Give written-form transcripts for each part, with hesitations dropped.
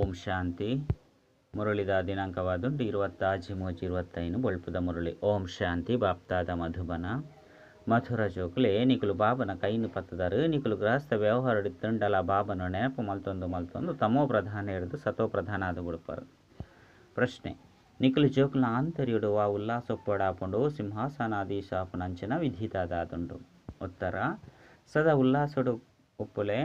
ಓಂ ಶಾಂತಿ. ಮುರಳಿದ ದಿನಾಂಕವಾದುಂಡು 26/3/25 ಬೊಳ್ಪುದ ಮುರಳಿ. ಓಂ ಶಾಂತಿ. ಬಾಪ್ತಾದ ಮಧುಬನ ಮಥುರ ಜೋಕುಲೆ ನಿಕುಲು ಬಾಬನ ಕೈನು ಪತ್ತದಾರು. ನಿಕುಲು ಗೃಹಸ್ಥ ವ್ಯವಹಾರಡಿತ್ತುಂಡಲ ಬಾಬನ ನೆನಪು ಮಲ್ತೊಂದು ಮಲ್ತೊಂದು ತಮೋ ಪ್ರಧಾನ ಹಿಡಿದು ಸತೋ ಪ್ರಧಾನ ಆದು ಬಿಡುಪಾರು. ಪ್ರಶ್ನೆ: ನಿಕುಲು ಜೋಕುಲ ಆಂತರ್ಯುಡು ವಾ ಉಲ್ಲಾಸೊಪ್ಪಡಾಪುಂಡು ಸಿಂಹಾಸನಾಧೀಶಾಪುನಂಚಿನ ವಿಧಿತಾದಾದುಂಡು. ಉತ್ತರ: ಸದಾ ಉಲ್ಲಾಸೊಡು ಉಪ್ಪುಲೆ.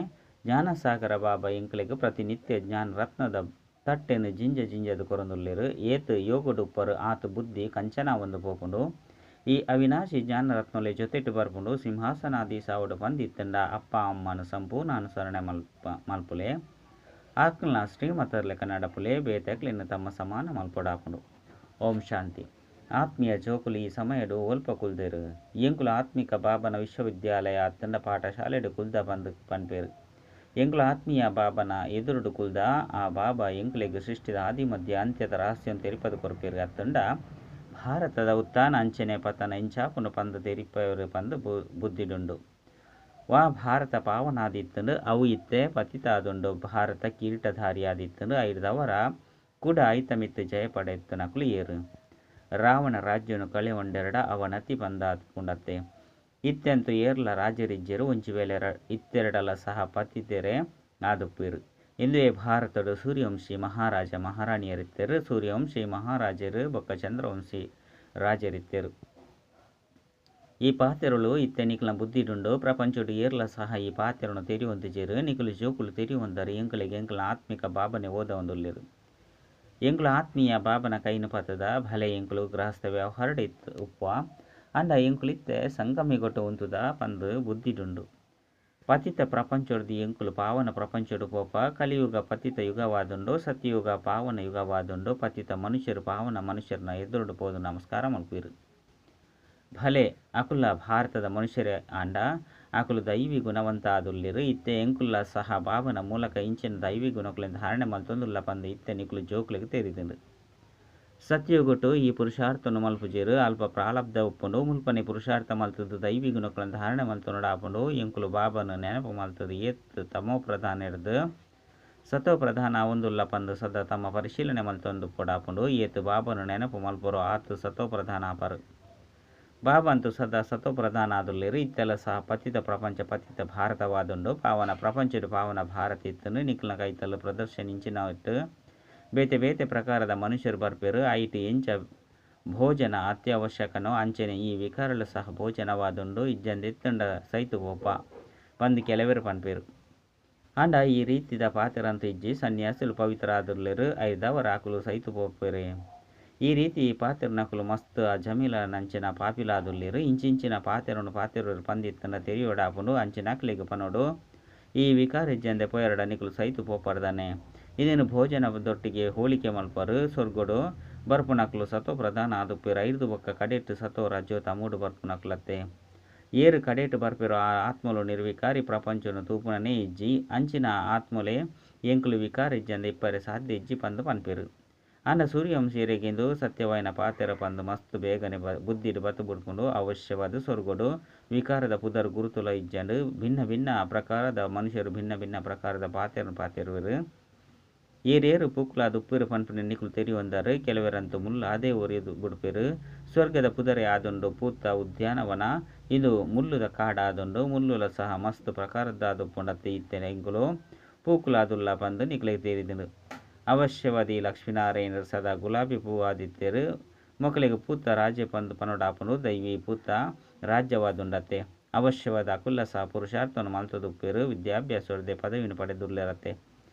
ಜ್ಞಾನಸಾಗರ ಬಾಬಾ ಎಂಕ್ಲೆಗ್ ಪ್ರತಿನಿತ್ಯ ಜ್ಞಾನ ರತ್ನದ ತಟ್ಟೆನು ಜಿಂಜ ಜಿಂಜದ ಕೊರೊಂದುಲ್ಲೆರು. ಏತ್ ಯೋಗಡುಪ್ಪರು ಆತ್ ಬುದ್ಧಿ ಕಂಚನ ಒಂದು ಪೋಪುಂಡು. ಈ ಅವಿನಾಶಿ ಜ್ಞಾನರತ್ನೊಲೆ ಜೊತೆಟು ಬರ್ಪುಂಡು. ಸಿಂಹಾಸನಾಧೀಶಾವಡು ಪಂದಿತ್ತಂಡ ಅಪ್ಪ ಅಮ್ಮನ ಸಂಪೂರ್ಣ ಅನುಸರಣೆ ಮಲ್ಪುಲೆ. ಆಕ್ಲ್ನ ಶ್ರೀಮತರ್ಲೆಕ ನಡಪುಲೆ. ಬೇತೆಕ್ಲೆನ್ ತಮ್ಮ ಸಮಾನ ಮಲ್ಪೊಡಾಪುಂಡು. ಓಂ ಶಾಂತಿ. ಆತ್ಮೀಯ ಜೋಕುಲು ಈ ಸಮಯಡು ಒಲ್ಪ ಕುಲ್ದೆರು. ಎಂಕುಲು ಆತ್ಮಿಕ ಬಾಬನ ವಿಶ್ವವಿದ್ಯಾಲಯ ಅತ್ತಂಡ ಪಾಠಶಾಲೆಡು ಕುಲ್ದ ಪಂದ್ ಪನ್ಪೆರು. ಎಂಕುಲು ಆತ್ಮೀಯ ಬಾಬನ ಎದುರುಡು ಕುಲ್ದ. ಆ ಬಾಬಾ ಎಂಕುಲೆಗ್ ಸೃಷ್ಟಿದ ಆದಿ ಮಧ್ಯ ಅಂತ್ಯದ ರಹಸ್ಯನ್ ತೆರಿಪದು ಕೊರ್ಪೆರು. ಅತ್ತಂಡ ಭಾರತದ ಉತ್ಥಾನ ಅಂಚನೆ ಪತನ ಇಂಚಾಪುಂಡು ಪಂದ್ ತೆರಿಪೆರು ಪಂದ್ ಬುದ್ಧಿಡುಂಡು. ವಾ ಭಾರತ ಪಾವನಾದಿತ್ತುಂಡು ಅವು ಇತ್ತೆ ಪತಿತಾದುಂಡು. ಭಾರತ ಕಿರೀಟಧಾರಿಯಾದಿತ್ತುಂಡು. ಐರ್ದವರ ಕುಡ ಐತ ಮಿತ್ತ್ ಜಯ ಪಡೆತನಕುಲು ಏರು. ರಾವಣ ರಾಜ್ಯನು ಕಳೆವೊಂಡೆರಡ ಅವನತಿ ಪಂದಾಪುಂಡತ್ತೆ. ಇತ್ತೆಂತು ಏರ್ಲ ರಾಜರಿಜ್ಜರು. ಒಂಜಿ ವೇಳೆ ಇತ್ತೆರಡಲ ಸಹ ಪತಿತೆರೆ ಆದುಪ್ಪೆರು. ಇಂದುವೆ ಭಾರತಡು ಸೂರ್ಯವಂಶಿ ಮಹಾರಾಜ ಮಹಾರಾಣಿಯರಿತ್ತೆರು. ಸೂರ್ಯವಂಶಿ ಮಹಾರಾಜರು ಬೊಕ್ಕ ಚಂದ್ರವಂಶಿ ರಾಜರಿತ್ತೆರು. ಈ ಪಾತೆರುಳು ಇತ್ತೆ ನಿಕುಲ ಬುದ್ಧಿಡುಂಡು. ಪ್ರಪಂಚಡು ಏರ್ಲ ಸಹ ಈ ಪಾತೆರನು ತೆರಿಯೊಂದಿಜೆರು. ನಿಕುಲು ಜೋಕುಲು ತೆರಿಯೊಂದರು. ಎಂಕುಲೆಗ್ ಎಂಕುಲ ಆತ್ಮಿಕ ಬಾಬನೆ ಓದೊಂದುಲ್ಲೆರು. ಎಂಕುಲು ಆತ್ಮೀಯ ಬಾಬನ ಕೈನು ಪತದ ಭಲೆ ಎಂಕುಲು ಗೃಹಸ್ಥ ವ್ಯವಹಾರಡ್ ಉಪ್ಪ ಅಂಡ ಎಂಕುಲಿತ್ತೆ ಸಂಗಮಿಗೊಟ್ಟು ಉಂತುದ ಪಂದ್ ಬುದ್ಧಿಡುಂಡು. ಪತಿತ ಪ್ರಪಂಚೊಡ್ದು ಎಂಕುಲು ಪಾವನ ಪ್ರಪಂಚೊಡು ಪೋಪ. ಕಲಿಯುಗ ಪತಿತ ಯುಗವಾದುಂಡು. ಸತ್ಯಯುಗ ಪಾವನ ಯುಗವಾದುಂಡು. ಪತಿತ ಮನುಷ್ಯರು ಪಾವನ ಮನುಷ್ಯರನ್ನ ಎದುರುಡು ಪೋದು ನಮಸ್ಕಾರ ಮಲ್ಪುವೆರು. ಭಲೆ ಅಕುಲ ಭಾರತದ ಮನುಷ್ಯರೇ ಆಂಡ ಅಕುಲು ದೈವಿ ಗುಣವಂತ ಆದುಲ್ಲೆರು. ಇತ್ತೆ ಎಂಕುಲ ಸಹ ಬಾಬನ ಮೂಲಕ ಇಂಚಿನ ದೈವಿ ಗುಣಕುಲೆನ್ ಧಾರಣೆ ಮಲ್ತೊಂದುಲ್ಲ ಪಂದ್ ಇತ್ತೆ ನಿಕುಲು ಜೋಕುಲೆಗ್ ತೆರಿದುಂಡು. ಸತ್ಯಯುಗಟು ಈ ಪುರುಷಾರ್ಥನು ಮಲ್ಪುಜೆರು. ಅಲ್ಪ ಪ್ರಾರಬ್ಧ ಉಪ್ಪುಂಡು. ಮುಲ್ಪನೆ ಪುರುಷಾರ್ಥ ಮಲ್ತದು ದೈವಿ ಗುಣಕುಲೆನ್ ಧಾರಣೆ ಮಲ್ತೊನೊಡಾಪುಂಡು. ಎಂಕುಲು ಬಾಬನ ನೆನಪು ಮಲ್ತದು ಏತ್ ತಮೋ ಪ್ರಧಾನ ಹಿಡ್ದು ಸತೋ ಪ್ರಧಾನ ಆವೊಂದುಲ್ಲ ಪಂದ್ ಸದಾ ತಮ್ಮ ಪರಿಶೀಲನೆ ಮಲ್ತೊಂದುಪ್ಪೊಡಾಪುಂಡು. ಏತ್ ಬಾಬನ ನೆನಪು ಮಲ್ಪುರೋ ಆತ್ ಸತೋ ಪ್ರಧಾನ ಆಪರು. ಬಾಬಂತು ಸದಾ ಸತೋ ಪ್ರಧಾನ ಆದುಲ್ಲೆರು. ಇತ್ತೆಲ ಸಹ ಪತಿತ ಪ್ರಪಂಚ ಪತಿತ ಭಾರತವಾದುಂಡು. ಪಾವನ ಪ್ರಪಂಚಡು ಪಾವನ ಭಾರತ ಇತ್ತುಂಡು. ನಿಕ್ಲ್ನ ಕೈತಲು ಪ್ರದರ್ಶನ ಇಂಚಿನ ಇಟ್ಟು ಬೇತೆ ಬೇತೆ ಪ್ರಕಾರದ ಮನುಷ್ಯರು ಬರ್ಪೆರು. ಐಟ್ ಎಂಚ ಭೋಜನ ಅತ್ಯವಶ್ಯಕನೋ ಅಂಚನೆ ಈ ವಿಕಾರಲು ಸಹ ಭೋಜನವಾದುಂಡು. ಇಜ್ಜಂದಿತ್ತುಂಡ ಸೈತು ಪೋಪ ಪಂದ್ ಕೆಲವೆರು ಪನ್ಪೆರು. ಆಂಡ ಈ ರೀತಿದ ಪಾತೆರಂತು ಇಜ್ಜಿ. ಸನ್ಯಾಸಿಲು ಪವಿತ್ರ ಆದುಲ್ಲೆರು. ಐದವರ ಅಕುಲು ಸೈತು ಪೋಪೆರೆ. ಈ ರೀತಿ ಪಾತೆರ್ನಕುಲು ಮಸ್ತ್ ಅಜಮಿಲ ನಂಚಿನ ಪಾಪಿಲಾದುಲ್ಲೆರು. ಇಂಚಿಂಚಿನ ಪಾತೆರನು ಪಾತೆರು ಪಂದಿತ್ತಂಡ ತೆರಿಯೊಡಾಪುಂಡು. ಅಂಚಿನಕ್ಲೆಗ್ ಪನೊಡು ಈ ವಿಕಾರ ಇಜ್ಜಂದೆ ಪೋಯೆರಡ ನಿಕುಲು ಸೈತು ಪೋಪರ್ದಾನೆ. ಇಂದೆನ್ ಭೋಜನದೊಟ್ಟಿಗೆ ಹೋಲಿಕೆ ಮಲ್ಪರು. ಸ್ವರ್ಗಡು ಬರ್ಪುನಕುಲು ಸತೋ ಪ್ರಧಾನ ಆದುಪ್ಪೆರು. ಐರ್ದು ಬೊಕ್ಕ ಕಡೆಟ್ ಸತೋ ರಜೋ ತಮೋಡು ಬರ್ಪುನಕುಲತ್ತೆ. ಏರು ಕಡೆಟ್ ಬರ್ಪೆರು ಆ ಆತ್ಮಲು ನಿರ್ವಿಕಾರಿ ಪ್ರಪಂಚನು ತೂಪುನನೇ ಇಜ್ಜಿ. ಅಂಚಿನ ಆತ್ಮಲೆ ಎಂಕುಲು ವಿಕಾರ ಇಜ್ಜಂದೆ ಇಪ್ಪರೆ ಸಾಧ್ಯ ಇಜ್ಜಿ ಪಂದ್ ಪನ್ಪೆರು. ಆಂಡ ಸೂರ್ಯವಂಶೀಯರಿಗೆಂದು ಸತ್ಯವಾಯಿನ ಪಾತೆರ ಪಂದ್ ಮಸ್ತ್ ಬೇಗನೆ ಬುದ್ಧಿಡ್ ಬತ್ತು ಬುಡ್ಪುಂಡು. ಅವಶ್ಯವಾದ ಸ್ವರ್ಗಡು ವಿಕಾರದ ಪುದರ್ ಗುರುತುಲ ಇಜ್ಜಂಡು. ಭಿನ್ನ ಭಿನ್ನ ಪ್ರಕಾರದ ಮನುಷ್ಯರು ಭಿನ್ನ ಭಿನ್ನ ಪ್ರಕಾರದ ಪಾತೆರನು ಪಾತೆರುವೆರು. ಏರೇರು ಪೂಕುಲಾದ್ ಉಪ್ಪೆರು ಪನ್ಪಿನ ನಿಕುಲು ತೆರಿಯೊಂದರು. ಕೆಲವೆರಂತೂ ಮುಲ್ಲಾದೇ ಒರಿದು ಬುಡ್ಪೆರು. ಸ್ವರ್ಗದ ಪುದರೇ ಆದುಂಡು ಪೂತ ಉದ್ಯಾನವನ. ಇದು ಮುಲ್ಲುದ ಕಾಡಾದುಂಡು. ಮುಲ್ಲುಲ ಸಹ ಮಸ್ತ್ ಪ್ರಕಾರದ್ದಾದುಪ್ಪುಂಡತ್ತೆ. ಇತ್ತೆ ಎಂಕುಲು ಪೂಕುಲಾದುಲ್ಲ ಪಂದ್ ನಿಕುಲೆಗ್ ತೆರಿದುಂಡು. ಅವಶ್ಯವಾದಿ ಲಕ್ಷ್ಮೀನಾರಾಯಣರು ಸದಾ ಗುಲಾಬಿ ಪೂ ಆದಿತ್ತೆರು. ಮೊಕಲೆಗ್ ಪೂತ ರಾಜ್ಯ ಪಂದ್ ಪನೊಡಾಪುಂಡು. ದೈವಿ ಪೂತ ರಾಜ್ಯವಾದುಂಡತ್ತೆ. ಅವಶ್ಯವಾದ ಅಕುಲ್ಲ ಸಹ ಪುರುಷಾರ್ಥವನ್ನು ಮಲ್ತದುಪ್ಪೆರು. ವಿದ್ಯಾಭ್ಯಾಸೊಡ್ದೆ ಪದವಿನ ಪಡೆದುಲ್ಲೆರತ್ತೆ.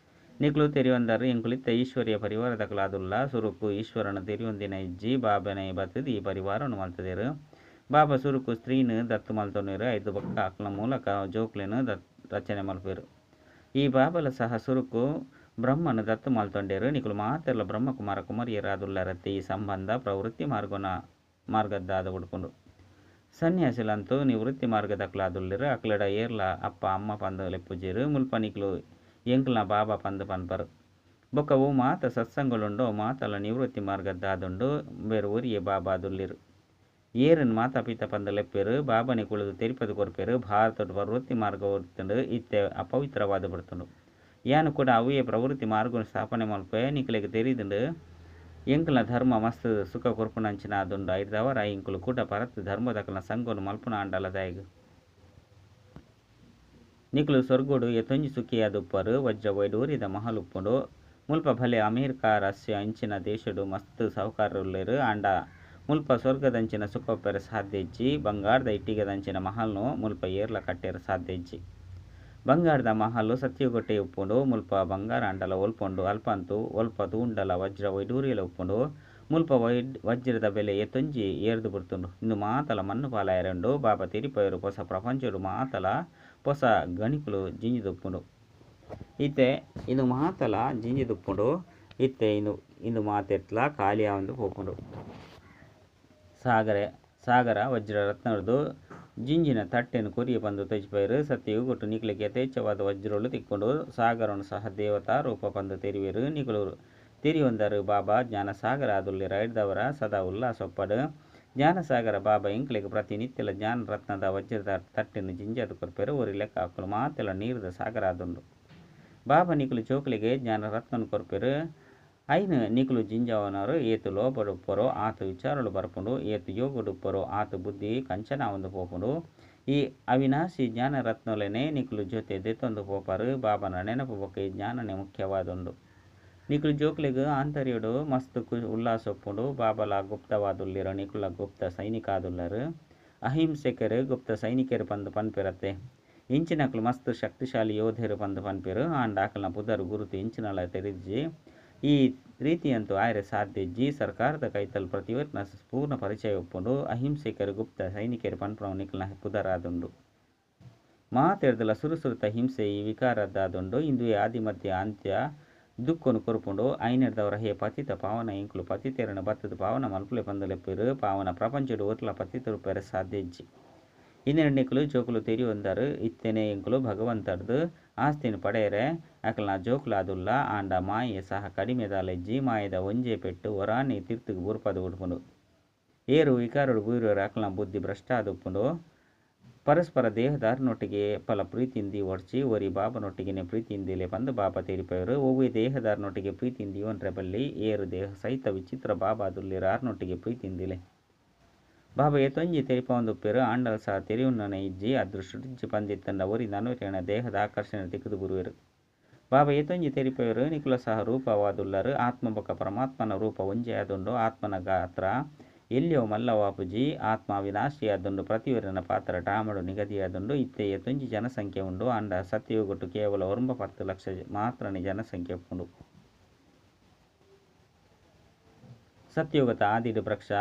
ನಿಕುಲು ತೆರಿಯೊಂದರು ಎಂಕುಲಿತ್ತ ಈಶ್ವರಿಯ ಪರಿವಾರದಕುಲಾದುಲ್ಲ. ಸುರುಕು ಈಶ್ವರನ ತೆರಿಯೊಂದಿನ ಇಜ್ಜಿ. ಬಾಬನೆ ಬತ್ತುದು ಈ ಪರಿವಾರವನ್ನು ಮಲ್ತದೆರು. ಬಾಬಾ ಸುರುಕು ಸ್ತ್ರೀನ್ ದತ್ತು ಮಲ್ತೊನ್ನೆರು. ಐದು ಬೊಕ್ಕ ಅಕ್ಲ ಮೂಲಕ ಜೋಕ್ಲೆನ್ ರಚನೆ ಮಲ್ಪೆರು. ಈ ಬಾಬಲ ಸಹ ಸುರುಕು ಬ್ರಹ್ಮನ ದತ್ತು ಮಲ್ತೊಂಡೆರು. ನಿಕುಲು ಮಾತೆರ್ಲ ಬ್ರಹ್ಮಕುಮಾರ ಕುಮಾರಿಯರಾದುಲ್ಲರತ್ತೆ. ಈ ಸಂಬಂಧ ಪ್ರವೃತ್ತಿ ಮಾರ್ಗನ ಮಾರ್ಗದ್ದಾದ ಉಡ್ಪುಂಡು. ಸನ್ಯಾಸಿಲಂತೂ ನಿವೃತ್ತಿ ಮಾರ್ಗದಕ್ಲಾದುಲ್ಲೆರು. ಅಕ್ಲೆಡ ಏರ್ಲ ಅಪ್ಪ ಅಮ್ಮ ಪಂದ್ ಲೆಪ್ಪುಜೆರು. ಮುಲ್ಪ ನಿಕುಲು ಎಂಕುಲ್ನ ಬಾಬಾ ಪಂದ್ ಪನ್ಪರು. ಬೊಕ್ಕ ಓ ಮಾತ ಸತ್ಸಂಗಳುಂಡು ಮಾತಲ ನಿವೃತ್ತಿ ಮಾರ್ಗದ್ದಾದುಂಡು. ಬೇರೆ ಒರಿಯೆ ಬಾಬಾದುಲ್ಲೆರು. ಏರನ್ ಮಾತಾ ಪಿತ ಪಂದ್ ಲೆಪ್ಪೆರು. ಬಾಬನೆ ಕುಳಿದು ತೆರಿಪದು ಕೊರ್ಪೆರು. ಭಾರತದ ಪ್ರವೃತ್ತಿ ಮಾರ್ಗ ಇತ್ತೆ ಅಪವಿತ್ರವಾದ ಬಿಡ್ತುಂಡು. ಯಾನ್ ಕೂಡ ಅವ್ವೇ ಪ್ರವೃತ್ತಿ ಮಾರ್ಗೊನು ಸ್ಥಾಪನೆ ಮಲ್ಪುವೆ. ನಿಕಲೆಗ್ ತೆರಿದುಂಡು ಎಂಕಲ್ನ ಧರ್ಮ ಮಸ್ತ್ ಸುಖ ಕೊರ್ಪುನಂಚಿನ ಆದುಂಡು. ಐಡ್ದಾವರ ಎಂಕುಲು ಕುಡ ಪರತ್ ಧರ್ಮದಕಲ್ನ ಸಂಗೊನು ಮಲ್ಪುನ ಆಂಡಲ ದಾಯೆಗ್? ನಿಕುಲು ಸ್ವರ್ಗೊಡು ಏತೊಂಜಿ ಸುಖಿಯಾದುಪ್ಪರ್. ವಜ್ರ ವೈಡೂರ್ಯದ ಮಹಲ್ ಉಪ್ಪುಂಡು. ಮುಲ್ಪ ಭಲೆ ಅಮೇರಿಕಾ, ರಷ್ಯಾ ಇಂಚಿನ ದೇಶೊಡು ಮಸ್ತ್ ಸಾಹುಕಾರೆರುಲ್ಲೆರ್. ಆಂಡ ಮುಲ್ಪ ಸ್ವರ್ಗದಂಚಿನ ಸುಖ ಉಪ್ಪೆರೆ ಸಾಧ್ಯ ಇಜ್ಜಿ. ಬಂಗಾರ್ದ ಇಟ್ಟಿಗೆದಂಚಿನ ಮಹಲ್ನ್ ಮುಲ್ಪ ಏರ್ಲ ಕಟ್ಟೆರೆ ಸಾಧ್ಯ ಇಜ್ಜಿ. ಬಂಗಾರ್ದ ಮಹಲ್ ಸತ್ಯಯುಗಟೇ ಉಪ್ಪುಂಡು. ಮುಲ್ಪ ಬಂಗಾರ ಆಂಡಲ ಒಲ್ಪ ಉಂಡು? ಅಲ್ಪ ಅಂತೂ ಒಲ್ಪ ತೂಂಡಲ ವಜ್ರ ವೈಡೂರ್ಯಲ ಉಪ್ಪುಂಡು. ಮುಲ್ಪ ವಜ್ರದ ಬೆಲೆ ಏತೊಂಜಿ ಏರ್ದ್ ಬುಡ್ತುಂಡು. ಇಂದು ಮಾತಲ ಮಣ್ಣ್ ಪಾಲಾಯೆರೆ ಉಂಡು. ಬಾಬಾ ತೆರಿಪಾಯೆರ್ ಪೊಸ ಪ್ರಪಂಚೊಡು ಮಾತಲ ಪೊಸ ಗಣಿಕುಲು ಜಿಂಜಿದುಪ್ಪುಂಡು. ಇತ್ತೆ ಇಂದು ಮಾತಲ ಜಿಂಜಿದುಪ್ಪುಂಡು. ಇತ್ತೆ ಇಂದು ಇಂದು ಮಾತೆಟ್ಲ ಖಾಲಿ ಆವೊಂದು ಪೋಪುಂಡು. ಸಾಗರೆ ಸಾಗರ ವಜ್ರ ರತ್ನರ್ದು ಜಿಂಜಿನ ತಟ್ಟೆನ್ ಕೊರಿಯೆ ಪಂದ್ ತೋಜಿಪಾಯೆರ್. ಸತ್ಯಯುಗೊಟು ನಿಕ್ಲೆಗ್ ಯಥೇಚ್ಛವಾದ ವಜ್ರೊಲು ತಿಕ್ಕುಂಡು. ಸಾಗರನ್ ಸಹ ದೇವತಾ ರೂಪ ಪಂದ್ ತೆರಿವೆರ್. ನಿಕುಲು ತೆರಿಯೊಂದರ್ ಬಾಬಾ ಜ್ಞಾನಸಾಗರ ಆದುಲ್ಲೆರ್. ಐಡ್ದಾವರ ಸದಾ ಉಲ್ಲಾಸ ಉಪ್ಪಡ್. ಜ್ಞಾನಸಾಗರ ಬಾಬಾ ಎಂಕ್ಲೆಗ್ ಪ್ರತಿನಿತ್ಯಲ ಜ್ಞಾನ ರತ್ನದ ವಜ್ರದ ತಟ್ಟೆನ್ ಜಿಂಜಾದ್ ಕೊರ್ಪೆರ್. ಒರಿ ಲೆಕ್ಕ ಅಕುಲು ಮಾತೆಲ ನೀರ್ದ ಸಾಗರ ಆದುಂಡು. ಬಾಬಾ ನಿಕುಲು ಜೋಕುಲೆಗ್ ಜ್ಞಾನ ರತ್ನನ್ ಕೊರ್ಪೆರ್. ಐನ್ ನಿಕುಲು ಜಿಂಜಾವನರು ಏತ್ ಲೋಭಡ್ ಉಪ್ಪರೋ ಆತ್ ವಿಚಾರಲು ಬರ್ಪುಂಡು. ಏತ್ ಯೋಗಡ್ ಉಪ್ಪರೋ ಆತ್ ಬುದ್ಧಿ ಕಂಚನ ಆವೊಂದು ಪೋಪುಂಡು. ಈ ಅವಿನಾಶಿ ಜ್ಞಾನ ರತ್ನೊಲೆನೇ ನಿಕುಲು ಜೊತೆ ದೆತ್ತೊಂದು ಪೋಪರ್. ಬಾಬಾನ ನೆನಪು ಬೊಕ್ಕ ಈ ಜ್ಞಾನನೇ ಮುಖ್ಯವಾದುಂಡು. ನಿಕುಲು ಜೋಕುಲೆಗ್ ಆಂತರ್ಯೊಡು ಮಸ್ತ್ ಉಲ್ಲಾಸ ಉಪ್ಪುಂಡು. ಬಾಬಾಲ ಗುಪ್ತವಾದುಲ್ಲೆರ್, ನಿಕುಲ ಗುಪ್ತ ಸೈನಿಕ ಆದುಲ್ಲರ್. ಅಹಿಂಸೆಕರು ಗುಪ್ತ ಸೈನಿಕೆರ್ ಪಂದ್ ಪನ್ಪೆರತ್ತೆ. ಇಂಚಿನಕುಲು ಮಸ್ತ್ ಶಕ್ತಿಶಾಲಿ ಯೋಧೆರ್ ಪಂದ್ ಪನ್ಪೆರ್. ಆಂಡ ಅಕಲ್ನ ಪುದರ್ ಗುರುತು ಎಂಚಿನಲ ತೆರಿದಿಜಿ. ಈ ರೀತಿಯಂತೂ ಆಯೆರೆ ಸಾಧ್ಯ ಇಜ್ಜಿ. ಸರ್ಕಾರದ ಕೈತಲ್ ಪ್ರತಿಯೊರಿನ ಪೂರ್ಣ ಪರಿಚಯ ಉಪ್ಪುಂಡು. ಅಹಿಂಸೆಕರು ಗುಪ್ತ ಸೈನಿಕೆರ್ ಪನ್ಪುನವು ನಿಕಲ್ನ ಪುದರಾದುಂಡು. ಮಾತೆರ್ದಲ ಸುರು ಸುರುತ ಹಿಂಸೆ ಈ ವಿಕಾರದ್ದಾದುಂಡು. ಇಂದುವೇ ಆದಿ ಮಧ್ಯ ಅಂತ್ಯ ದುಕ್ಕೊನು ಕೊರ್ಪುಂಡು. ಐನೆರ್ದವರ ಹೇ ಪತಿತ ಪಾವನ ಎಂಕುಲು ಪತಿತೆರೆನ್ ಬತ್ತುದು ಪಾವನ ಮಲ್ಪುಲೆ ಪಂದ್ ಲೆಪ್ಪುವೆರ್. ಪಾವನ ಪ್ರಪಂಚೊಡು ಒರ್ಲ ಪತಿತರುಪೆರೆ ಸಾಧ್ಯ ಇಜ್ಜಿ. ಇಂದೆನ್ ನಿಕುಲು ಜೋಕುಲು ತೆರಿಯೊಂದರ್. ಇತ್ತೆನೆ ಎಂಕುಲು ಭಗವಂತಡ್ದ್ ಆಸ್ತಿನ್ ಪಡೆಯರೆ ಅಕಲ್ನ ಜೋಕುಲಾದುಲ್ಲ. ಆಂಡ ಮಾಯೆ ಸಹ ಕಡಿಮೆ ದಾಲ ಇಜ್ಜಿ. ಮಾಯೆದ ಒಂಜೇ ಪೆಟ್ಟ್ ಒರಾನೆ ತಿರ್ತುಗು ಬೂರ್ಪಾದ್ ಬುಡ್ಪುಂಡು. ಏರ್ ವಿಕಾರಡ್ ಬೂರುವೆರ್ ಅಕಲ್ನ ಬುದ್ಧಿ ಭ್ರಷ್ಟ ಆದುಪ್ಪುಂಡು. ಪರಸ್ಪರ ದೇಹದಾರನೊಟ್ಟಿಗೆ ಏಪಲ ಪ್ರೀತಿನ್ ದೀವೊಡ್ಚಿ. ಒರಿ ಬಾಬಾನೊಟ್ಟಿಗೆನೆ ಪ್ರೀತಿನ್ ದೀಲೆ ಪಂದ್ ಬಾಬಾ ತೆರಿಪಾಯೆರ್. ಒವ್ವೇ ದೇಹದಾರನೊಟ್ಟಿಗೆ ಪ್ರೀತಿನ್ ದೀವೊನ್ರೆ ಬಲ್ಲಿ. ಏರ್ ದೇಹ ಸಹಿತ ವಿಚಿತ್ರ ಬಾಬಾ ಆದುಲ್ಲೆರ್ ಆರ್ನೊಟ್ಟಿಗೆ ಪ್ರೀತಿನ್ ದೀಲೆ. ಬಾಬಾ ಏತೊಂಜಿ ತೆರಿಪಾವೊಂದುಪ್ಪೆರ್. ಆಂಡಲ ಸಹ ತೆರಿಯೊನ್ನನೆ ಇಜ್ಜಿ. ಅದೃಷ್ಟಡಿಜ್ಜಿ ಪಂದಿತ್ತಂಡ ಒರಿ ನನೊರಿಯನ ದೇಹದ ಆಕರ್ಷಣೆ ತಿಕ್ಕುದು ಬುರುವೆರ್. ಬಾಬಾ ಏತೊಂಜಿ ತೆರಿಪಾಯೆರ್. ನಿಕುಲ ಸಹ ರೂಪವಾದುಲ್ಲರ್. ಆತ್ಮ ಬೊಕ್ಕ ಪರಮಾತ್ಮನ ರೂಪ ಒಂಜೇ ಆದುಂಡು. ಆತ್ಮನ ಗಾತ್ರ ಎಲ್ಯವು ಮಲ್ಲವು ಆಪುಜಿ. ಆತ್ಮ ಅವಿನಾಶಿಯಾದುಂಡು. ಪ್ರತಿಯೊರಿನ ಪಾತ್ರ ಡ್ರಾಮಡ್ ನಿಗದಿಯಾದುಂಡು. ಇತ್ತೆ ಏತೊಂಜಿ ಜನಸಂಖ್ಯೆ ಉಂಡು. ಆಂಡ ಸತ್ಯಯುಗಟ್ ಕೇವಲ 9-10 ಲಕ್ಷ ಮಾತ್ರನೇ ಜನಸಂಖ್ಯೆ ಉಪ್ಪುಂಡು. ಸತ್ಯಯುಗದ ಆದಿಡ್ ವೃಕ್ಷ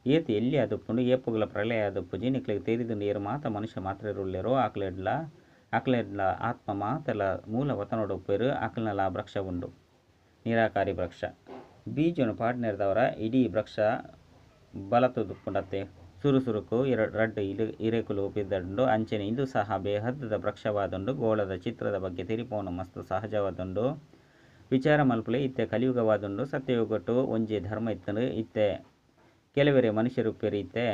ಏತ್ ಎಲ್ಯ ಆದುಪ್ಪುಂಡು. ಏಪೊಗುಲ ಪ್ರಳಯ ಆದುಪ್ಪುಜಿ. ನಿಕ್ಲೆಗ್ ತೆರಿದುಂಡು ಏರ್ ಮಾತ ಮನುಷ್ಯ ಮಾತ್ರೆರುಲ್ಲೆರೋ ಅಕ್ಲೆಡ್ಲ ಅಕ್ಲೆಡ್ಲ ಆತ್ಮ ಮಾತೆಲ ಮೂಲ ವತನೊಡು ಉಪ್ಪುವೆರ್. ಅಕ್ಲ್ನಲ ವೃಕ್ಷ ಉಂಡು. ನಿರಾಕಾರಿ ವೃಕ್ಷ. ಬೀಜೊನು ಪಾಡ್ನೆರ್ದವರ ಇಡೀ ವೃಕ್ಷ ಬಲತೊಂದುಪ್ಪುಂಡತ್ತೆ. ಸುರು ಸುರುಕು ರಡ್ಡ್ ಇರೆಕುಲು ಪಿದಡುಂಡು. ಅಂಚನೆ ಇಂದು ಸಹ ಬೇಹದ್ದದ ವೃಕ್ಷವಾದುಂಡು. ಗೋಳದ ಚಿತ್ರದ ಬಗ್ಗೆ ತೆರಿಪೋಣ ಮಸ್ತ್ ಸಹಜವಾದುಂಡು. ವಿಚಾರ ಮಲ್ಪುಲೆ ಇತ್ತೆ ಕಲಿಯುಗವಾದುಂಡು. ಸತ್ಯಯುಗಟ್ ಒಂಜೇ ಧರ್ಮ ಇತ್ತುಂಡು. ಇತ್ತೆ ಕೆಲವರೇ ಮನುಷ್ಯರು ಉಪ್ಪೆರ್. ಇತ್ತೆ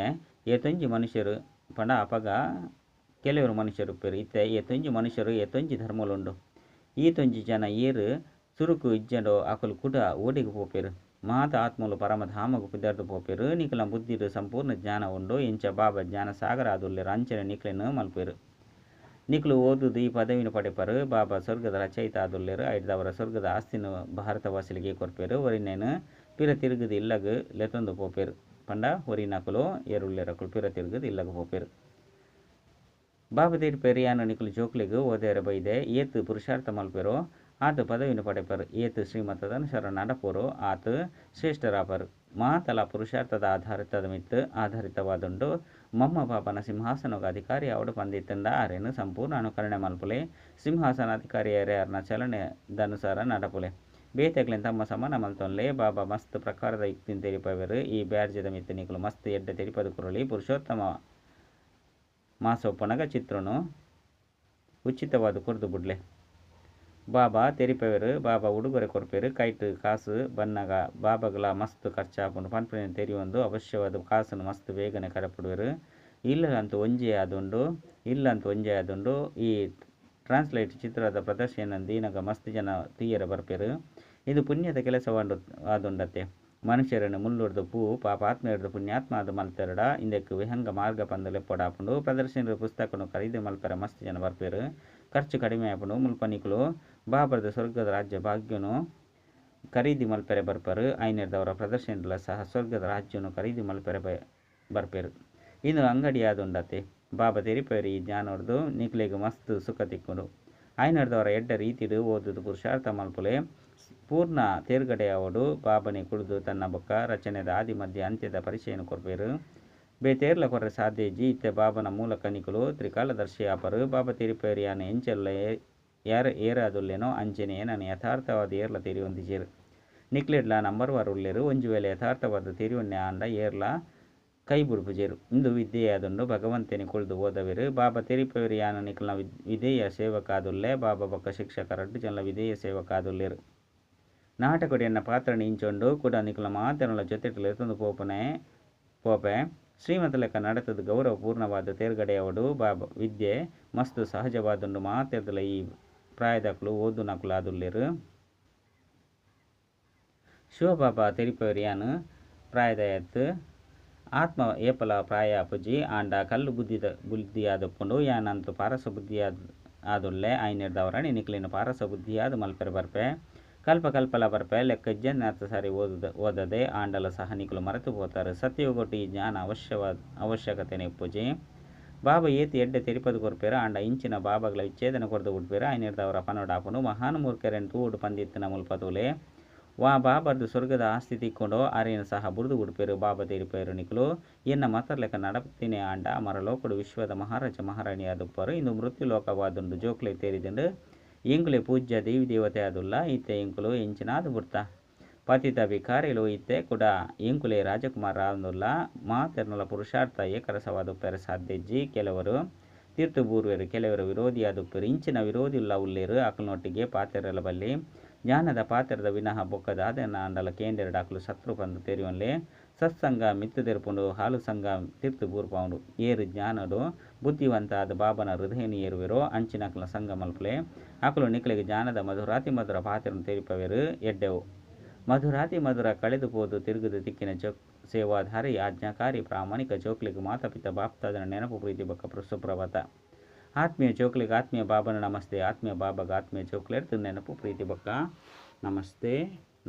ಏತೊಂಜಿ ಮನುಷ್ಯರು ಪಂಡ ಅಪಗ ಕೆಲವರು ಮನುಷ್ಯರು ಉಪ್ಪೆರ್. ಇತ್ತೆ ಏತೊಂಜಿ ಮನುಷ್ಯರು ಏತೊಂಜಿ ಧರ್ಮಲುಂಡು. ಈತೊಂಜಿ ಜನ ಏರ್ ಸುರುಕು ಇಜ್ಜಂಡೋ ಅಕುಲು ಕುಡ ಓಡೆಗ್ ಪೋಪೆರ್. ಮಾತ ಆತ್ಮಲು ಪರಮಧಾಮಗ್ ಪಿದಡ್ದ್ ಪೋಪೆರ್. ನಿಕಲ್ನ ಬುದ್ಧಿಡ್ ಸಂಪೂರ್ಣ ಜ್ಞಾನ ಉಂಡು. ಎಂಚ ಬಾಬಾ ಜ್ಞಾನ ಸಾಗರ ಆದುಲ್ಲೆರ್ ಅಂಚನೆ ನಿಕ್ಲೆನ್ ಮಲ್ಪುವೆರ್. ನಿಕುಲು ಓದುದು ಈ ಪದವಿನ ಪಡೆಪರ್. ಬಾಬಾ ಸ್ವರ್ಗದ ರಚಯಿತ ಆದುಲ್ಲೆರ್. ಐಡ್ದಾವರ ಸ್ವರ್ಗದ ಆಸ್ತಿನ್ ಭಾರತವಾಸಿಲಿಗೆ ಕೊರ್ಪೆರ್. ಒರಿನೇನ್ ಪಿರ ತಿರುಗುದು ಇಲ್ಲಗ್ ಲೆತೊಂದು ಪೋಪೆರ್. ಪಂಡ ಒರಿನಕುಲು ಏರುಲ್ಲೆರ್ ಅಕುಲು ಪಿರ ತಿರುಗುದು ಇಲ್ಲಗ್ ಪೋಪೆರ್. ಬಾಬಾ ತೆರಿಪೆರ್ ಯಾನ್ ನಿಕುಲು ಜೋಕ್ಲೆಗ್ ಓದೆರೆ ಬೈದೆ. ಏತ್ ಪುರುಷಾರ್ಥ ಮಲ್ಪೆರೋ ಆತ್ ಪದವಿನ ಪಡೆಪರ್. ಏತ್ ಶ್ರೀಮತದ ಅನುಸಾರ ನಡಪೋರೋ ಆತ್ ಶ್ರೇಷ್ಠರಾಪರ್. ಮಾತಲ ಪುರುಷಾರ್ಥದ ಆಧಾರಿತದ ಮಿತ್ತ್ ಆಧಾರಿತವಾದುಂಡು. ಮಮ್ಮ ಬಾಬಾನ ಸಿಂಹಾಸನಗ್ ಅಧಿಕಾರಿ ಆವಡ್ ಪಂದಿತ್ತಂಡ ಆರೆನ್ ಸಂಪೂರ್ಣ ಅನುಕರಣೆ ಮಲ್ಪುಲೆ. ಸಿಂಹಾಸನ ಅಧಿಕಾರಿಯಾರೆ ಅರ್ನ ಚಲನೆದನುಸಾರ ನಡಪುಲೆ. ಬೇತೆಕ್ಲೆನ್ ತಮ್ಮ ಸಮಾನ ಮಲ್ತೊನ್ಲೆ. ಬಾಬಾ ಮಸ್ತ್ ಪ್ರಕಾರದ ಯುಕ್ತಿನ್ ತೆರಿಪಾವೆರ್. ಈ ಬ್ಯಾಡ್ಜದ ಮಿತ್ತ್ ನಿಕುಲು ಮಸ್ತ್ ಎಡ್ಡೆ ತೆರಿಪಾದ್ ಕೊರೊಲಿ. ಪುರುಷೋತ್ತಮ ಮಾಸ ಉಪ್ಪುನಗ ಚಿತ್ರನು ಉಚಿತವಾದ ಕೊರ್ದು ಬುಡ್ಲೆ. ಬಾಬಾ ತೆರಿಪಾವೆರ್. ಬಾಬಾ ಉಡುಗೊರೆ ಕೊರ್ಪೆರ್. ಕೈಟ್ ಕಾಸು ಬನ್ನಗ ಬಾಬಾಗ್ಲ ಮಸ್ತ್ ಖರ್ಚಾಪುಂಡು ಪನ್ಪಿನ ತೆರಿಯೊಂದು ಅವಶ್ಯವಾದ ಕಾಸುನು ಮಸ್ತ್ ಬೇಗನೆ ಕಡಪುಡುವೆರ್. ಇಲ್ಲಲಂತೂ ಒಂಜೇ ಆದುಂಡು. ಇಲ್ಲಂತೂ ಒಂಜೇ ಆದುಂಡು. ಈ ಟ್ರಾನ್ಸ್ಲೇಟ್ ಚಿತ್ರದ ಪ್ರದರ್ಶನ ದೀನಗ ಮಸ್ತ್ ಜನ ತೂಯೆರೆ ಬರ್ಪೆರ್. ಇದು ಪುಣ್ಯದ ಕೆಲಸವಾದುಂಡತ್ತೆ. ಮನುಷ್ಯರನ್ನು ಮುಳ್ಳುರ್ದು ಪೂ ಪಾಪಾತ್ಮೆರ್ದು ಪುಣ್ಯಾತ್ಮ ಅದು ಮಲ್ತೆರಡ ಇಂದಕ್ಕೆ ವಿಹಂಗ ಮಾರ್ಗ ಪಂದ್ ಲೆಪ್ಪೊಡಾಪುಂಡು. ಪ್ರದರ್ಶನ ಪುಸ್ತಕನು ಖರೀದಿ ಮಲ್ಪೆರೆ ಮಸ್ತ್ ಜನ ಬರ್ಪೆರ್. ಖರ್ಚು ಕಡಿಮೆ ಆಪುಂಡು. ಮುಲ್ಪ ನಿಕುಲು ಬಾಬರದ ಸ್ವರ್ಗದ ರಾಜ್ಯ ಭಾಗ್ಯನು ಖರೀದಿ ಮಲ್ಪೆರೆ ಬರ್ಪೆರ್. ಐನೆರ್ದವರ ಪ್ರದರ್ಶನಲ ಸಹ ಸ್ವರ್ಗದ ರಾಜ್ಯನು ಖರೀದಿ ಮಲ್ಪೆರೆ ಬರ್ಪೆರ್. ಇಂದು ಅಂಗಡಿ ಆದುಂಡತ್ತೆ. ಬಾಬಾ ತೆರಿಪೇರು ಈ ಜ್ಞಾನೊರ್ದು ನಿಕ್ಲೆಗ್ ಮಸ್ತ್ ಸುಖ ತಿಕ್ಕುಂಡು. ಐನೆರ್ದವರ ಎಡ್ಡೆ ರೀತಿಡ್ ಓದುದು ಪುರುಷಾರ್ಥ ಮಲ್ಪುಲೆ. ಪೂರ್ಣ ತೇರ್ಗಡೆಯಾವೊಡು. ಬಾಬನೆ ಕುಳಿದು ತನ್ನ ಬೊಕ್ಕ ರಚನೆದ ಆದಿ ಮಧ್ಯ ಅಂತ್ಯದ ಪರಿಚಯನ ಕೊರ್ಪೆರ್. ಬೇತೇರ್ಲ ಕೊರ್ರೆ ಸಾಧ್ಯ ಇಜ್ಜಿ. ಇತ್ತೆ ಬಾಬನ ಮೂಲಕ ನಿಕುಲು ತ್ರಿಕಾಲದರ್ಶಿ ಆಪರು. ಬಾಬಾ ತೆರಿಪೇರು ಯಾನ್ ಎಂಚೆಲ್ಲ ಯಾರು ಏರಾದುಲ್ಲೇನೋ ಅಂಚೆನೆ ಏನನ್ನು ಯಥಾರ್ಥವಾದ ಏರ್ಲ ತೆರಿಯೊಂದಿಜೆರ್. ನಿಕ್ಲೆಡ್ಲ ನಂಬರ್ ವಾರ್ ಉಲ್ಲೇರು. ಒಂಜಿ ವೇಳೆ ಯಥಾರ್ಥವಾದ ತೆರಿಯೊನ್ನೆ ಆಂಡ ಏರ್ಲ ಕೈ ಬುಡ್ಪುಜೆರ್. ಇಂದು ವಿದ್ಯೆಯಾದುಂಡು. ಭಗವಂತನಿ ಕುಳ್ದು ಓದವೆರು. ಬಾಬಾ ತೆರಿಪೇರು ಯಾನು ನಿಕಲ್ನ ವಿಧೇಯ ಸೇವಕಾದುಲ್ಲೆ. ಬಾಬಾ ಬೊಕ್ಕ ಶಿಕ್ಷಕ ರಡ್ಡು ಜನಲ ವಿಧೇಯ ಸೇವಕಾದುಲ್ಲೇರು. ನಾಟಕಡು ಎನ್ನ ಪಾತ್ರನ ಇಂಚೊಂಡು ಕೂಡ ನಿಕಲ್ನ ಮಾತೆರ್ನಲ ಜೊತೆಟ್ ಲೆತೊಂದು ಪೋಪುನೆ ಪೋಪೆ. ಶ್ರೀಮತ ಲೆಕ್ಕ ನಡತದ ಗೌರವ ಪೂರ್ಣವಾದ ತೇರ್ಗಡೆಯವಡು. ಬಾಬಾ ವಿದ್ಯೆ ಮಸ್ತ್ ಸಹಜವಾದುಂಡು. ಮಾತೆರ್ದಲ ಈ ಪ್ರಾಯದಕುಲು ಓದುನಕುಲಾದುಲ್ಲೇರು. ಶಿವಬಾಬಾ ತೆರಿಪೇರು ಯಾನು ಪ್ರಾಯದಯತ್ ಆತ್ಮ ಏಪಲ ಪ್ರಾಯ ಆಪುಜಿ. ಆಂಡ ಕಲ್ಲು ಬುದ್ಧಿದ ಬುದ್ಧಿಯಾದಪ್ಪುಂಡು. ಯಾನಂತೂ ಪಾರಸ ಬುದ್ಧಿಯಾದ ಆದುಲ್ಲೆ. ಐನೆರ್ದವರನೆ ನಿಕ್ಲೆನ ಪಾರಸ ಬುದ್ಧಿಯಾದ ಮಲ್ಪೆರೆ ಬರ್ಪೆ. ಕಲ್ಪ ಕಲ್ಪಲ ಬರ್ಪೆ. ಲೆಕ್ಕ ಇಜ್ಜಂದಿನಾತ್ ಸಾರಿ ಓದದೆ ಆಂಡಲ ಸಹ ನಿಕುಲು ಮರೆತು ಪೋತಾರೆ. ಸತ್ಯಯುಗೊಟ್ಟು ಈ ಜ್ಞಾನ ಅವಶ್ಯಕತೆನೆ ಇಪ್ಪುಜಿ. ಬಾಬಾ ಏತ್ ಎಡ್ಡೆ ತೆರಿಪದು ಕೊರ್ಪೆರ್. ಆಂಡ ಇಂಚಿನ ಬಾಬಾಗಳ ವಿಚ್ಛೇದನ ಕೊರ್ದು ಬಿಡ್ಪೆರ್. ಐನೆರ್ದವರ ಪನೊಡಾಪುಂಡು. ಮಹಾನ್ ಮೂರ್ಖರೆನ್ ತೂವೊಡು ಪಂದಿತ್ತಿನ ಮುಲ್ಪ ತೂಲೆ. ವಾ ಬಾಬರ್ದು ಸ್ವರ್ಗದ ಆಸ್ತಿ ತಿಕ್ಕೊಂಡೋ ಅರೇನು ಸಹ ಬುಡ್ದು ಬಿಡ್ಪೆರ್. ಬಾಬಾ ತೆರಿಪೇರು ನಿಕುಲು ಎನ್ನ ಮತರ್ಲೆಕ್ಕ ನಡಪುತ್ತೀನಿ ಆಂಡ ಅಮರಲೋಕಡು ವಿಶ್ವದ ಮಹಾರಾಜ ಮಹಾರಾಣಿ ಆದುಪ್ಪರು. ಇಂದು ಮೃತ್ಯು ಲೋಕವಾದುಂಡು. ಜೋಕ್ಲೆ ತೆರಿದುಂಡು. ಎಂಕುಲೆ ಪೂಜ್ಯ ದೇವಿ ದೇವತೆ ಆದುಲ್ಲ. ಇತ್ತೆ ಎಂಕುಲು ಎಂಚಿನಾದು ಬುಡ್ತ ಪತಿತ ಭಿಕಾರಿಲು. ಇತ್ತೆ ಕೂಡ ಎಂಕುಲೆ ರಾಜಕುಮಾರ ಆದುಲ್ಲ. ಮಾತೆರ್ನಲ ಪುರುಷಾರ್ಥ ಏಕರಸವಾದುಪ್ಪೆರೆ ಸಾಧ್ಯ ಇಜ್ಜಿ. ಕೆಲವರು ತೀರ್ಥ ಬೂರ್ವೆರು, ಕೆಲವರು ವಿರೋಧಿಯಾದುಪ್ಪೆರು. ಇಂಚಿನ ವಿರೋಧಿಯುಲ್ಲ ಉಲ್ಲೇರು. ಅಕಲ್ನೊಟ್ಟಿಗೆ ಪಾತೆರಲ ಬಲ್ಲಿ. ಜ್ಞಾನದ ಪಾತ್ರದ ವಿನಃ ಬೊಕ್ಕದ ಆದನ ಆಂಡಲ ಕೇಂದ್ರಡ ಅಕಲು ಶತ್ರು ಪಂದು ತೆರಿಯೊನ್ಲೆ. ಸತ್ಸಂಗ ಮಿತ್ತು ತೆರ್ಪುಂಡು, ಹಾಲು ಸಂಘ ತೀರ್ಥ ಬೂರ್ಪಾವುಂಡು. ಏರು ಜ್ಞಾನಡು ಬುದ್ಧಿವಂತ ಆದ ಬಾಬನ ಹೃದಯನ ಏರುವೆರೋ ಅಂಚಿನಕಲ್ನ ಸಂಘ ಮಲ್ಪುಲೆ. ಅಕಲು ನಿಕಲೆಗೆ ಜ್ಞಾನದ ಮಧುರಾತಿ ಮಧುರ ಪಾತ್ರನು ತೆರಿಪವೆರು. ಎಡ್ಡೆವು ಮಧುರಾತಿ ಮಧುರ ಕಳೆದು ಪೋದು ತಿರುಗುದು ತಿಕ್ಕಿನ ಸೇವಾಧಾರಿ ಆಜ್ಞಾಕಾರಿ ಪ್ರಾಮಾಣಿಕ ಜೋಕ್ಲಿಗೆ ಮಾತಾಪಿತ ಬಾಪ್ತಾದನ ನೆನಪು ಪ್ರೀತಿ ಬೊಕ್ಕ ಸುಪ್ರಭಾತ. ಆತ್ಮೀಯ ಜೋಕ್ಲಿಗೆ ಆತ್ಮೀಯ ಬಾಬನ ನಮಸ್ತೆ. ಆತ್ಮೀಯ ಬಾಬಾಗ ಆತ್ಮೀಯ ಜೋಕ್ಲೆರ್ದು ನೆನಪು ಪ್ರೀತಿ ಬೊಕ್ಕ ನಮಸ್ತೆ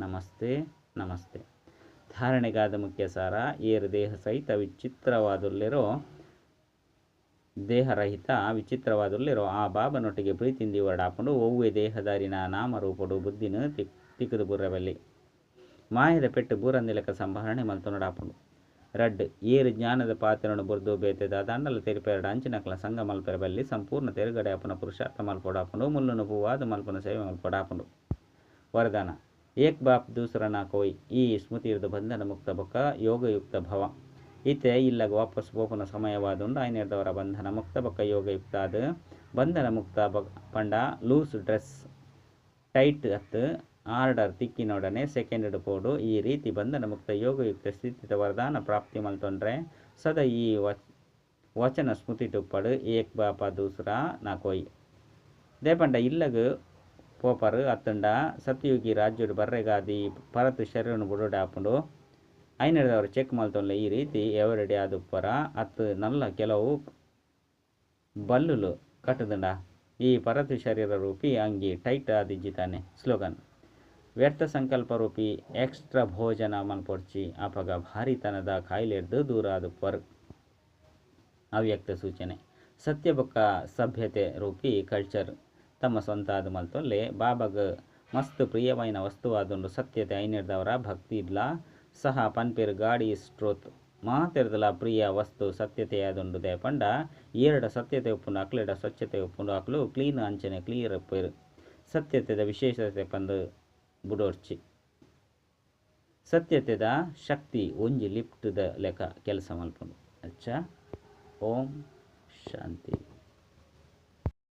ನಮಸ್ತೆ ನಮಸ್ತೆ. ಧಾರಣೆಗಾದ ಮುಖ್ಯ ಸಾರ. ಏರು ದೇಹ ಸಹಿತ ವಿಚಿತ್ರವಾದುಲ್ಲೇರೋ ದೇಹರಹಿತ ವಿಚಿತ್ರವಾದುಲ್ಲೇರೋ ಆ ಬಾಬನೊಟ್ಟಿಗೆ ಪ್ರೀತಿಯಿಂದ ಹೊರಡಾಪುಂಡು. ಒವ್ವೆ ದೇಹದಾರಿನ ನಾಮರೂಪಡು ಬುದ್ಧಿನ ತಿಕ್ಕದು ಬುರ್ರವಲ್ಲಿ ಮಾಯದ ಪೆಟ್ಟು ಬೂರಂದಿಲೆಕ್ಕ ಸಂಭಾರಣೆ ಮಲ್ತೊನಡಾಪುಂಡು. ರಡ್ಡ್ ಏರು ಜ್ಞಾನದ ಪಾತ್ರನು ಬುರ್ದು ಬೇತೆದ ದಂಡಲ ತೆರಿಪೆರಡ ಅಂಚಿನಕಲ ಸಂಘ ಮಲ್ಪೆರ ಬಲ್ಲಿ. ಸಂಪೂರ್ಣ ತೆರುಗಡೆ ಆಪುನ ಪುರುಷಾರ್ಥ ಮಲ್ಪೊಡಾಪುಂಡು. ಮುಲ್ಲುನು ಪೂವಾದ ಮಲ್ಪುನ ಸೇವೆ ಮಲ್ಪೊಡಾಪುಂಡು. ವರದಾನ. ಏಕ್ ಬಾಪ್ ದೂಸರನ ಕೋಯ್ ಈ ಸ್ಮೃತಿರ್ದು ಬಂಧನ ಮುಕ್ತ ಬೊಕ್ಕ ಯೋಗಯುಕ್ತ ಭವ. ಇತ್ತೆ ಇಲ್ಲಗ ವಾಪಸ್ ಪೋಪುನ ಸಮಯವಾದುಂಡು. ಐನೆರ್ದವರ ಬಂಧನ ಮುಕ್ತ ಬೊಕ್ಕ ಯೋಗಯುಕ್ತ ಅದು ಬಂಧನ ಮುಕ್ತ ಪಂಡ ಲೂಸ್ ಡ್ರೆಸ್ ಟೈಟ್ ಅತ್ತು ಆರ್ಡರ್ ತಿಕ್ಕಿನೊಡನೆ ಸೆಕೆಂಡ್ ಪೋಡು. ಈ ರೀತಿ ಬಂಧನ ಮುಕ್ತ ಯೋಗಯುಕ್ತ ಸ್ಥಿತಿತ ವರದಾನ ಪ್ರಾಪ್ತಿ ಮಲ್ತೊಂಡ್ರೆ ಸದಾ ಈ ವಚನ ಸ್ಮೃತಿ ಟುಪ್ಪಡು ಏಕ್ ಬಾಪ ದೂಸರಾ ನಾ ಕೋಯ್. ದೇಪಂಡ ಇಲ್ಲಗ ಪೋಪರು ಅತ್ತಂಡ ಸತ್ಯಯುಗಿ ರಾಜ್ಯಡು ಬರ್ರೆಗಾದಿ ಪರತು ಶರೀರನು ಬುಡೋಡೆ ಆಪುಂಡು. ಐನೆರ್ದವರು ಚೆಕ್ ಮಲ್ತೊನ್ಲೆ ಈ ರೀತಿ ಎವರೆಡಿ ಆದುಪ್ಪರ ಅತ್ತು ನಲ್ಲ ಕೆಲವು ಬಲ್ಲುಲು ಕಟ್ಟುದುಂಡ ಈ ಪರತು ಶರೀರ ರೂಪಿ ಅಂಗಿ ಟೈಟ್ ಆದಿಜ್ಜಿತಾನೆ. ಸ್ಲೋಗನ್. ವ್ಯರ್ಥ ಸಂಕಲ್ಪ ರೂಪಿ ಎಕ್ಸ್ಟ್ರಾ ಭೋಜನ ಮಲ್ಪೊಡ್ಚಿ ಆಪಗ ಭಾರಿತನದ ಕಾಯಿಲೆರ್ದು ದೂರ ಆದುಪ್ಪರು. ಅವ್ಯಕ್ತ ಸೂಚನೆ. ಸತ್ಯ ಬೊಕ್ಕ ಸಭ್ಯತೆ ರೂಪಿ ಕಲ್ಚರ್ ತಮ್ಮ ಸ್ವಂತ ಆದ ಮಲ್ತೊಲ್ಲೆ. ಬಾಬಾಗ ಮಸ್ತ್ ಪ್ರಿಯವಾಯಿನ ವಸ್ತುವಾದುಂಡು ಸತ್ಯತೆ. ಐನೆರ್ದವರ ಭಕ್ತಿ ಇಡ್ಲ ಸಹ ಪನ್ಪೇರು ಗಾಡಿ is truth. ಮಾತೆರ್ದಲ ಪ್ರಿಯ ವಸ್ತು ಸತ್ಯತೆಯಾದುಂಡು. ದೇಪಂಡ ಏರಡ ಸತ್ಯತೆ ಉಪ್ಪುಂಡು ಅಕ್ಲೆಡ ಸ್ವಚ್ಛತೆ ಉಪ್ಪುಂಡು. ಅಕ್ಲು ಕ್ಲೀನ್ ಅಂಚನೆ ಕ್ಲಿಯರ್ ಉಪ್ಪೇರು. ಸತ್ಯತೆದ ವಿಶೇಷತೆ ಪಂದು ಬುಡೋರ್ಚಿ. ಸತ್ಯತೆದ ಶಕ್ತಿ ಒಂಜಿ ಲಿಫ್ಟ್ದ ಲೆಕ್ಕ ಕೆಲಸ ಮಲ್ಪುಂಡು. ಅಚ್ಚಾ. ಓಂ ಶಾಂತಿ.